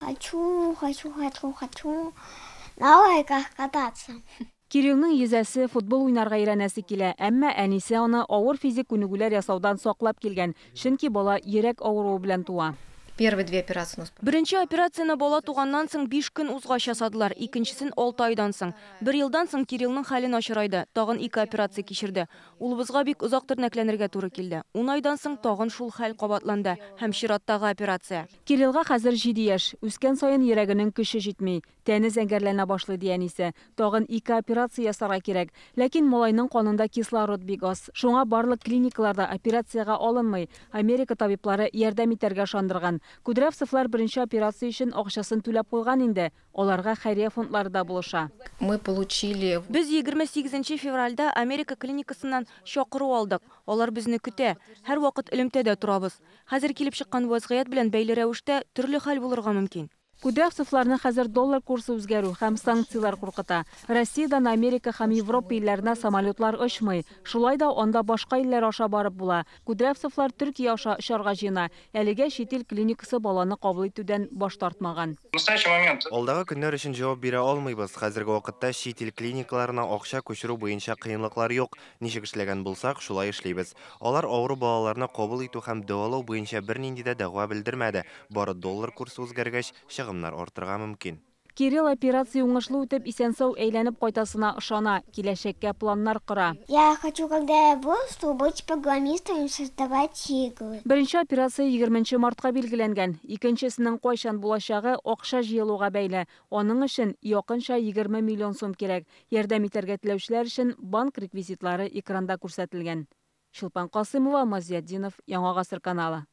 Хочу, хочу, хочу, хочу на лайках кататься. Кириллның йөзәсе, футбол уйнарга өйрәнәсе килә, әмма әнисе аны авыр физик күнегүләр ясаудан саклап килгән, чөнки бала йөрәк авыруы белән туа. Первые две операции у нас. Беренче операцияне бала туганнан соң 5 көн узгач ясадылар, икенчесен 6 айдан соң. Бер елдан соң Кириллның хәле начарайды, тагын ике операция кичерде. Улыбызга бик озак тернәкләнергә туры килде. 10 айдан соң тагын шул хәл кабатланды һәм чираттагы операция. Кириллга хәзер 7 яшь. Үскән саен йөрәгенең көче җитми. Тәне зәңгәрләнә башлый, ди әнисе. Тагын ике операция ясарга кирәк. Ләкин малайның канында кислород бик аз. Шуңа барлык клиникаларда операциягә алынмый. Америка табиблары ярдәм итәргә ышандырган. Кудрявцевлар беренче операция өчен акчасын түләп куйган инде. Аларга хәйрия фондлары да булыша. Мы получили Без 28 февральдә Америка клиникасыннан чакыру алдык. Алар безне көтә. Һәрвакыт элемтәдә торабыз. Хәзер килеп чыккан вазгыять белән бәйле рәвештә төрле хәл булырга мөмкин. Кудрявцевларны хәзер доллар курсы үзгәрү һәм санкцияләр куркыта. Россиядән Америка һәм Европа илләренә самолетлар очмый. Шулай да анда башка илләр аша барып була. Кудрявцевлар Төркия аша очарга җыена. Әлегә чит ил клиникасы баланы кабул итүдән баш тартмаган. В настоящий момент Алдагы көннәр өчен җавап бирә алмыйбыз. Хәзерге вакытта чит ил клиникаларына акча күчерү буенча кыенлыклар юк. Ничек эшләгән булсак, шулай эшлибез. Алар авыру балаларны кабул итү һәм дәвалау буенча бернинди дә дәгъва белдермәде. Бары доллар курсы үзгәргәч, чыгымнар артырга мөмкин. Кирилл операция уңышлы үтеп, исән-сау әйләнеп кайтасына ышана, киләчәккә планнар кора. Я хочу, когда я вырасту, быть программистом и создавать игры. Беренче операция 20 мартка билгеләнгән. Икенчесенең кайчан булачагы акча җыелуга бәйле. Аның өчен якынча 20 миллион сум кирәк. Ярдәм итәргә теләүчеләр өчен банк реквизитлары экранда күрсәтелгән. Чулпан Касымова, Алмаз Зиятдинов, Яңа Гасыр каналы.